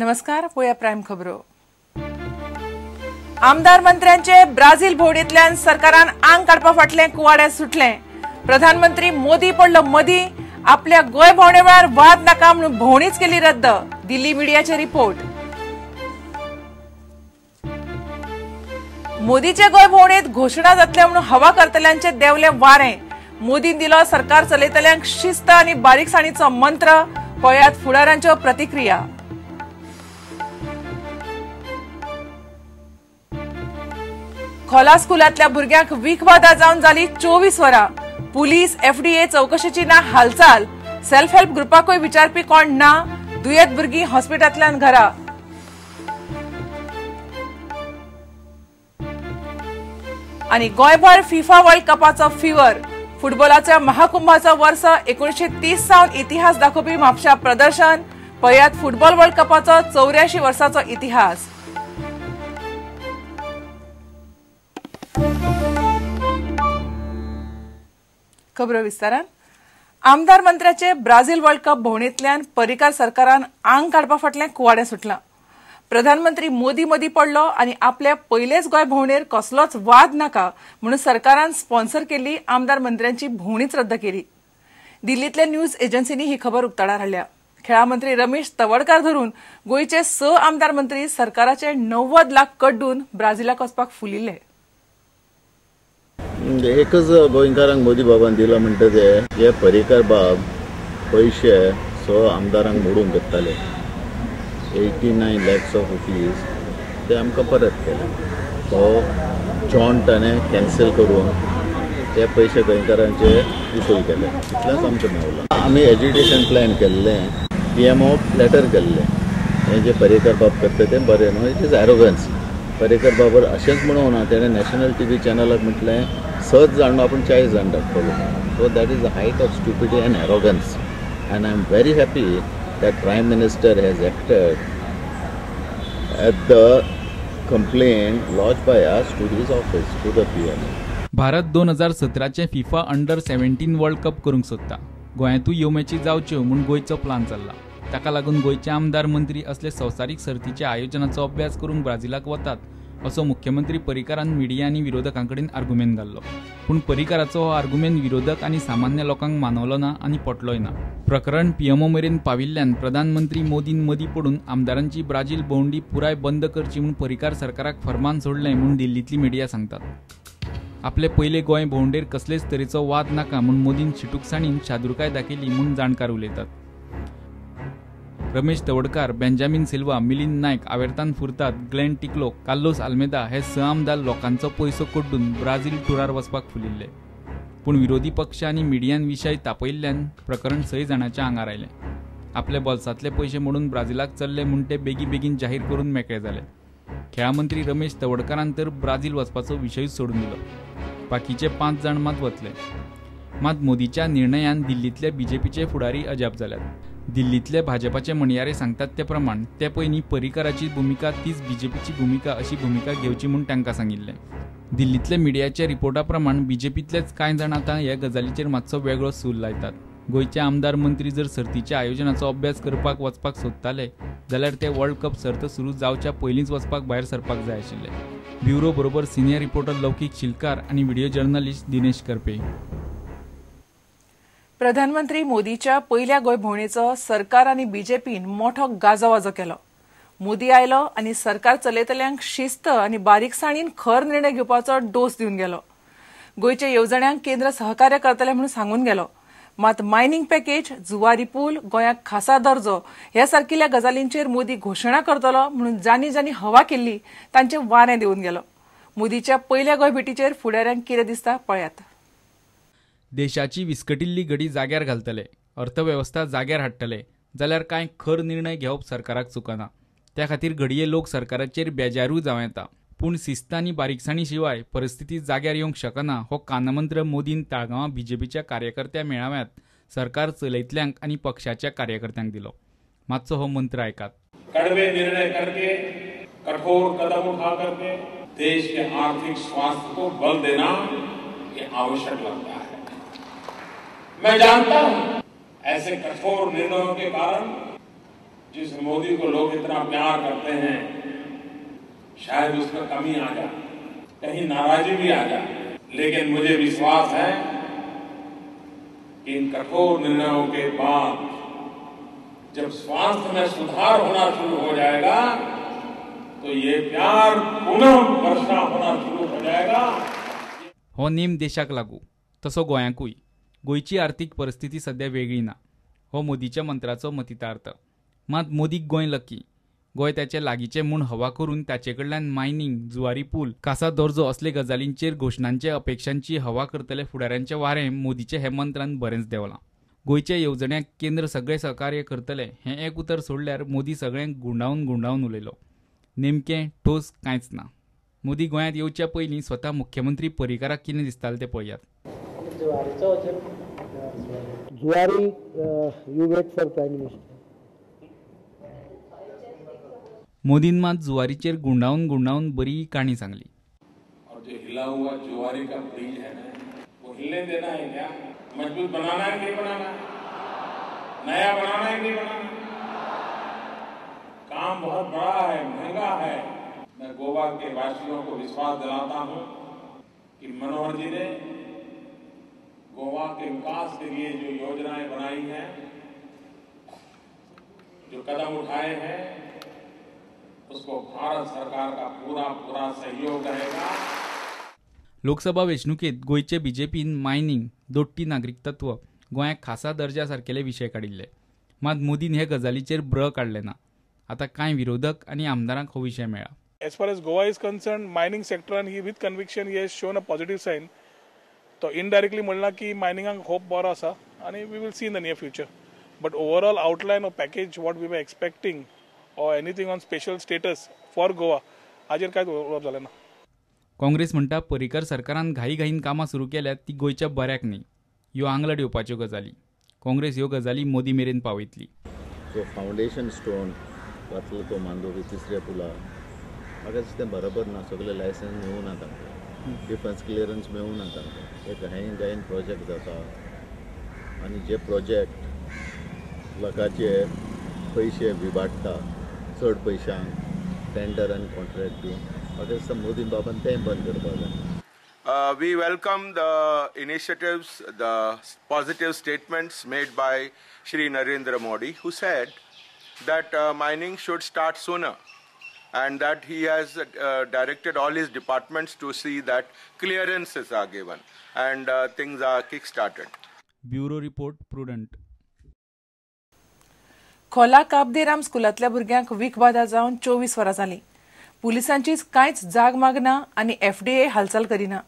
नमस्कार, पळोवया प्रायम खबरो। आमदार मंत्र्यांचे ब्राझील भोंवडेंतल्यान सरकारान आंग काडपा फाटलें कुवाडें सुटलें। प्रधानमंत्री मोदी पडलो मदीं, आपल्या गोंय भोंवडे वेळार वाद नाका म्हणून भोंवडीच केली रद्द। दिल्ली मिडियाचे रिपोर्ट। मोदीचे गोंय भोंवडेंत घोशणा जातल्या म्हणून हवा करतल्यांचे देंवलें वारें। मोदीन दिलो सरकार चलयतल्यांक शिस्त आनी बारीकसाणीचो मंत्र। पळयात फुडारांच्यो प्रतिक्रिया। खोला स्कुलांतल्या भुरग्यांक विखबादा जावन जाली 24 वरां। पुलीस एफडीए चवकशेची ना हालचाल। सेल्फ हेल्प ग्रुपाकूय विचारपी कोण ना। दुयेंत भुरगीं हॉस्पिटलांतल्यान घरा। आनी गोंयभर फिफा वर्ल्ड कपाचो फिवर। फुटबॉलाच्या महाकुंभाचो वर्स 1930 सावन इतिहास दाखोवपी म्हापशा प्रदर्शन। पळयात फुटबॉल वर्ल्ड कपाचो 84 वर्सांचो इतिहास। खबरो विस्तारान। आमदार मंत्र्याचे ब्राझील वर्ल्ड कप भोंवडेंतल्यान पर्रीकार सरकारान आंग काडपा फाटलें कुवाडें सुटलां। प्रधानमंत्री मोदी मदीं पडलो आनी आपल्या पयलेच गोंय भोंवडेर कसलोच वाद नाका म्हणून सरकारान स्पॉन्सर केल्ली आमदार मंत्र्यांची भोंवडीच रद्द केली। दिल्लींतल्या न्यूज एजन्सींनी ही खबर उक्ताडार हाडल्या। खेळां मंत्री रमेश तवडकार धरून गोंयचे 6 आमदार मंत्री सरकाराचे 90 लाख कड्डून ब्राझिलाक वचपाक फुलिल्ले। एकच गोंयकारांक मोदी बाबान दिला म्हणटा ते हे पर्रीकार बाब पयशे 6 आमदारांक मोडूंक घेताले। 89 लॅक्स ऑफ रुपीज ते आमकां परत केले। तो जॉन ताणें कॅन्सल करून ते पयशे गोंयकारांचे वसूल केले। इतलेंच आमचें मेवलां। आमी एज्युकेशन प्लॅन केल्लें, पीएमओ लेटर केल्लें। हें जे पर्रीकार बाब करता तें बरें न्हू, it is arrogance. Parrikar Babar अशेंच म्हणूंक ना, तेणें नॅशनल टीव्ही चॅनलाक म्हटलें 6 जाण आपूण 40 जाण धाडटलो। So that is the height of stupidity and arrogance. And I am very happy that Prime Minister has acted at the complaint lodged by us to his office, to the PM. Bharat 2017 FIFA under 17 world cup करूंक सोदता। गोंयांतूय ह्यो मॅची जावच्यो म्हूण गोंयचो plan चल्ला। ताका लागून गोंयचे आमदार मंत्री असले संवसारीक सर्तीच्या आयोजनाचो अभ्यास करूंक ब्राझिलाक वतात असो मुख्यमंत्री पर्रीकारान मिडिया आनी विरोधकां कडेन आर्गुमेंत घाल्लो। पूण पर्रीकाराचो हो आर्गुमेंत विरोधक आनी सामान्य लोकांक मानवलो ना आनी पटलोय ना। प्रकरण पीएमओ मेरेन पाविल्ल्यान प्रधानमंत्री मोदीन मदीं पडून आमदारांची ब्राझील भोंवडी पुराय बंद करची म्हूण पर्रीकार सरकाराक फरमान सोडलें म्हूण दिल्लींतली मिडिया सांगतात। आपले पयले गोंय भोंवडेर कसलेच तरेचो वाद नाका म्हूण मोदीन शिटूकसाणीन शादुरकाय दाखयली म्हूण जाणकार उलयतात। रमेश तवडकार, बेंजामीन सिल्वा, मिलिंद नायक, आवेर्तान फुर्ताद, ग्लेन टिकलो, कार्लोस आल्मेदा हे 6 आमदार लोकांचो पयसो कड्डून ब्राझील टुरार वचपाक फुलिल्ले। पूण विरोधी पक्ष आनी मिडियान विशय तापयिल्ल्यान प्रकरण 6 जाणांच्या आंगार आयलें। आपल्या बोल्सांतले पयशे मोडून ब्राझिलाक चल्ले म्हूण ते बेगीबेगीन जाहीर करून मेकळे जाले। खेळां मंत्री रमेश तवडकारान तर ब्राझील वचपाचो विशयूच सोडून दिलो। बाकीचे 5 जाण मात वतले। मात मोदीच्या निर्णयान दिल्लींतले बीजेपीचे फुडारी अजाप जाल्यात। दिल्लींतले भाजपाचे म्हणयारे सांगतात ते प्रमाण ते पयलीं पर्रीकाराची भुमिका तीच बीजेपीची भुमिका अशी भुमिका घेवची म्हूण तांकां सांगिल्लें। दिल्लींतले मिडियाच्या रिपोर्टा प्रमाण बीजेपींतलेच कांय जाण आतां ह्या गजालीचेर मातसो वेगळो सूर लायतात। गोंयचे आमदार मंत्री जर सर्तीच्या आयोजनाचो अभ्यास करपाक वचपाक सोदताले जाल्यार ते वर्ल्ड कप सर्त सुरू जावच्या पयलींच वचपाक भायर सरपाक जाय आशिल्ले। ब्युरो बरोबर सिनियर रिपोर्टर लौकीक शिलकार आनी व्हिडिओ जर्नलिस्ट दिनेश करपे। प्रधानमंत्री मोदीच्या पयल्या गोंय भोंवडेचो सरकार आनी बीजेपीन मोठो गाजावाजो केलो। मोदी आयलो आनी सरकार चलयतल्यांक शिस्त आनी बारीकसाणीन खर निर्णय घेवपाचो डोस दिवन गेलो। गोंयच्या येवजण्यांक केंद्र सहकार्य करतलें म्हणून सांगून गेलो। मात मायनिंग पॅकेज, जुवारी पूल, गोंयाक खासा दर्जो ह्या सारकिल्ल्या गजालींचेर मोदी घोशणा करतलो म्हणून जांणी जांणी हवा केल्ली तांचें वारें दिवन गेलो। मोदीच्या पयल्या गोंय भेटीचेर फुडाऱ्यांक कितें दिसता पळयात। देशाची विस्कटिल्ली घडी जाग्यार घालतले, अर्थवेवस्था जाग्यार हाडटले जाल्यार कांय खर निर्णय घेवप सरकाराक चुकना। त्या खातीर घडये लोक सरकाराचेर बेजारूय जावं येता, पूण शिस्त आनी बारीकसाणी शिवाय परिस्थिती जाग्यार येवंक शकना हो कानमंत्र मोदीन ताळगांवां बीजेपीच्या कार्यकर्त्या मेळाव्यांत सरकार चलयतल्यांक आनी पक्षाच्या कार्यकर्त्यांक दिलो। मातसो हो मंत्र आयकात। कड़वे निर्णय करके, कठोर कदम उठा करके देश के आर्थिक स्वास्थ्य को बल देना ये आवश्यक लगता है। मैं जानता हूं ऐसे कठोर निर्णयों के कारण जिस मोदी को लोग इतना प्यार करते हैं, शायद उसमें कमी आ जाए, कहीं नाराजगी भी आ जाए, लेकिन मुझे विश्वास है कि इन कठोर निर्णयों के बाद जब स्वास्थ्य में सुधार होना शुरू हो जाएगा तो ये प्यार पुनः वर्षा होना शुरू हो जाएगा। हो नेम देशाक लागू तसो गोंयांकूय। गोंयची आर्थीक परिस्थिती सध्या वेगळी ना, हो मोदीच्या मंत्राचो मतितार्थ। मात मोदीक गोंय लकी, गोंय ताचे लागींचें म्हूण हवा करून ताचे कडल्यान मायनिंग, जुवारी पूल, कासा दर्जो असले गजालींचेर घोशणांचे अपेक्षांची हवा करतले फुडाऱ्यांचें वारें मोदीचे हे मंत्रान बरेंच देंवलां। गोंयच्या येवजण्यांक केंद्र सगळें सहकार्य करतलें हें एक उतर सोडल्यार मोदी सगळ्यांक गुंडावन गुंडावन उलयलो। नेमकें ठोस कांयच ना। मोदी गोंयांत येवच्या पयलीं स्वता मुख्यमंत्री पर्रीकाराक कितें दिसतालें तें पळयात। Zuari, you wait for prime minister. मोदीन मात जुवारीचेर गुंडावन गुंडावन बरी काणी सांगली। और जो हिला हुआ जुआरी का ब्रिज है ना, वो हिलने देना है क्या? मजबूत बनाना है नहीं बनाना है? नया बनाना है नहीं बनाना? काम बहुत बड़ा है, महंगा है। मैं गोवा के वासियों को विश्वास दिलाता हूं कि मनोहर जी ने गोवा के विकास के लिए जो योजनाएं बनाई हैं, जो कदम उठाए हैं, उसको भारत सरकार का पूरा पूरा सहयोग रहेगा। लोकसभा वेंचणुकेंत गोंयचे बीजेपीन मायनिंग, दोट्टी नागरिकत्व, गोंयाक खासा दर्जा सारकेले विशय काडिल्ले। मात मोदीन हे गजालीचेर ब्र काडले ना। आतां कांय विरोधक आनी आमदारांक हो विशय मेळ्ळा। As far as Goa is concerned, mining sector he with conviction he has shown a positive sign. तो इनडायरेक्टली म्हणलां की मायनिंगाक होप बरो आसा आनी we will see in the near future. But overall outline of package what we were expecting or anything on special status for Goa हाजेर कांयच उलोवप जालें ना। काँग्रेस म्हणटा पर्रीकर सरकारान घाईघाईन कामां सुरू केल्यात ती गोंयच्या बऱ्याक न्ही। ह्यो आंगलट येवपाच्यो गजाली। काँग्रेस ह्यो गजाली मोदी मेरेन पावयतली। जो फावंडेशन स्टोन घातलो तो मांडोवी तिसऱ्या पुला, म्हाका दिसता तें बरोबर ना। सगळे लायसन्स मेळूं ना तांकां, डिफेन्स क्लियरन्स मेळूं ना तांकां। एक घाईन घाईन प्रोजेक्ट जाता आनी जे प्रोजेक्ट लोकांचे पयशे विभाडटा चड पयशांक टेंडर आनी कॉन्ट्रॅक्ट दिवन, म्हाका दिसता मोदी बाबान तें बंद करपाक जाय। We welcome the initiatives, the positive statements made by Shri Narendra Modi, who said that mining should start sooner and that he has directed all his departments to see that clearances are given and things are kick-started. Bureau Report, Prudent. खोला काबदेराम स्कुलांतल्या भुरग्यांक विखबादा जावन 24 वरां जालीं। पुलिसांचीच कांयच जाग मागना आनी FDA हालचाल करिना।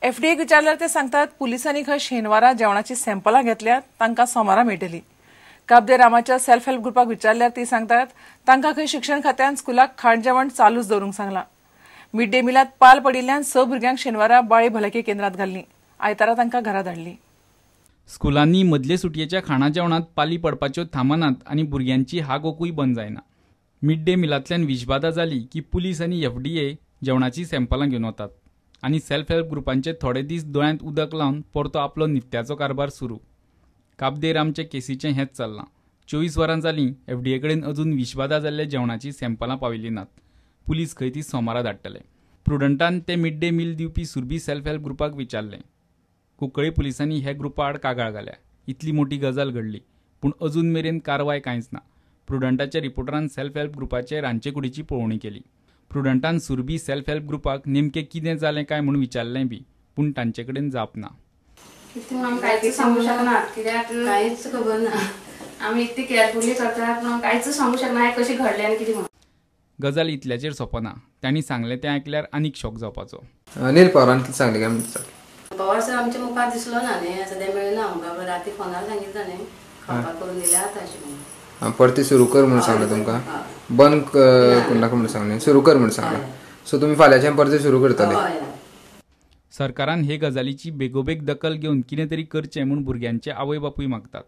एफडीएक विचारल्यार ते सांगतात पुलिसांनी खंय शेनवारा जेवणाची सॅम्पलां घेतल्यात, तांकां सोमारा मेळटली। काबदेरामाच्या सेल्फ हेल्प ग्रुपाक विचारल्यार ती सांगतात तांकां खंय शिक्षण खात्यान स्कुलाक खाण जेवण चालूच दवरूंक सांगलां। मिड डे मिलांत पाल पडिल्ल्यान 6 भुरग्यांक शेनवारा बाळे भलायकी केंद्रांत घाल्लीं, आयतारा तांकां घरा धाडलीं। स्कुलांनी मदले सुटयेच्या खाणा जेवणांत पाली पडपाच्यो थांबनात आनी भुरग्यांची हागोकूय बंद जायना। मिड डे मिलांतल्यान विषबादा जाली की पुलीस आनी एफडीए जेवणाची सॅम्पलां घेवन वतात आनी सेल्फ हेल्प ग्रुपांचे थोडे दीस दोळ्यांत उदक लावन परतो आपलो नित्याचो कारभार सुरू। काबदेरामचे केसीचें हेंच चल्लां। 24 वरां जालीं एफडीए कडेन अजून विषबादा जाल्ल्या जेवणाची सॅम्पलां पाविल्लीं नात। पुलीस खंय ती सोमारा धाडटले। प्रुडंटान ते मिड डे मील दिवपी सुरभी सेल्फ हेल्प ग्रुपाक विचारलें। कुंकळी पुलिसांनी हे ग्रुपा आड कागाळ घाल्या। इतली मोठी गजाल घडली पूण अजून मेरेन कारवाय कांयच ना। प्रुडंटाच्या रिपोर्टरान सेल्फ हेल्प ग्रुपाचे रांदचेकुडीची पळोवणी केली। प्रुडंटान सुरभी सेल्फ हेल्प ग्रुपाक नेमकें कितें जालें काय म्हूण विचारलें बी, पूण तांचे कडेन जाप ना। कांयच सांगू शकना, कित्याक कांयच खबर ना। आमी इतली केअरफुली करता पूण कांयच सांगू शकना कशें घडलें आनी कितें म्हणून। गजाल इतल्याचेर सोंपना। तांणी सांगलें तें आयकल्यार आनीक शॉक जावपाचो। अनिल पवारान कितें सांगलें काय म्हणटा? पवार सर आमच्या मुखार दिसलो ना न्ही, सद्या मेळना आमकां, राती फोनार सांगितलं न्ही खावपाक करून दिल्या आतां अशें म्हणून। परती सुरू कर म्हणून सांगलें तुमकां, बंद करूं नाका म्हणून सांगलें, सुरू कर म्हणून सांगलें। सो तुमी फाल्यांच्यान परती सुरू करतले। सरकारान हे गजालीची बेगोबेग दखल घेवन कितें तरी करचें म्हूण भुरग्यांचे आवय बापूय मागतात।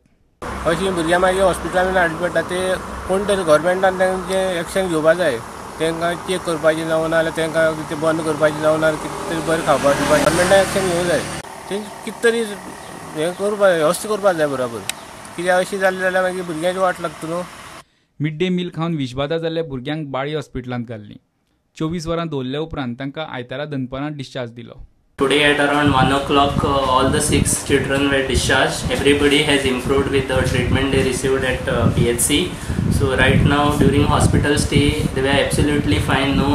अशीं भुरग्यां मागीर हॉस्पिटलान हाडचीं पडटा, ते कोण तरी गव्हर्मेंटान तांचें एक्शन घेवपा जाय। तांकां चॅक करपाचें जावं ना जाल्यार तांकां कितें बंद करपाचें जावं ना कितें तरी बरें खावपाक दिवपाचें गव्हर्मेंटान एक्शन घेवंक जाय। तें कितें तरी हें करपा जाय, वेवस्था करपाक जाय बरोबर, कित्याक अशी जाली जाल्यार मागीर भुरग्यांची वाट लागता न्हू। मिड डे मील खावन विषबादा जाल्ल्या भुरग्यांक बाळी हॉस्पिटलांत घाल्लीं. 24 वरां दवरल्या उपरांत तांकां आयतारा दनपारां डिस्चार्ज दिलो. Today at around 1 o'clock, all the 6 children were discharged. Everybody has improved with the treatment they received at PHC. So right now during hospital stay, they were absolutely fine. No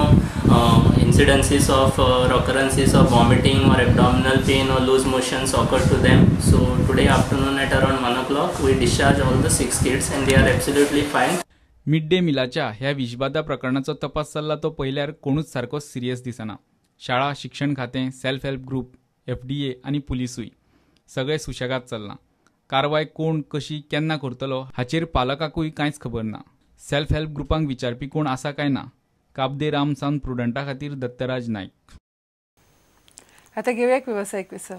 incidences of occurrences of vomiting or abdominal pain or loose motions occurred to them. So today afternoon at around 1 o'clock, we discharged all the 6 kids and they are absolutely fine. Mid day मिलाच्या ह्या विषबाधा प्रकरणाचो तपास चल्ला तो पळयल्यार कोणूच सारको सिरियस दिसना. शाळा, शिक्षण खातें, सेल्फ हेल्प ग्रुप, FDA आनी पुलिसूय सगळे सुशेगाद चल्लां. कारवाय कोण कशी केन्ना करतलो हाचेर पालकाकूय कांयच खबर ना. सेल्फ हेल्प ग्रुपांक विचारपी कोण आसा काय ना. काबदे राम सावन प्रुडंटा खातीर दत्तराज नायक. आतां घेवया एक वेवसायीक विसव.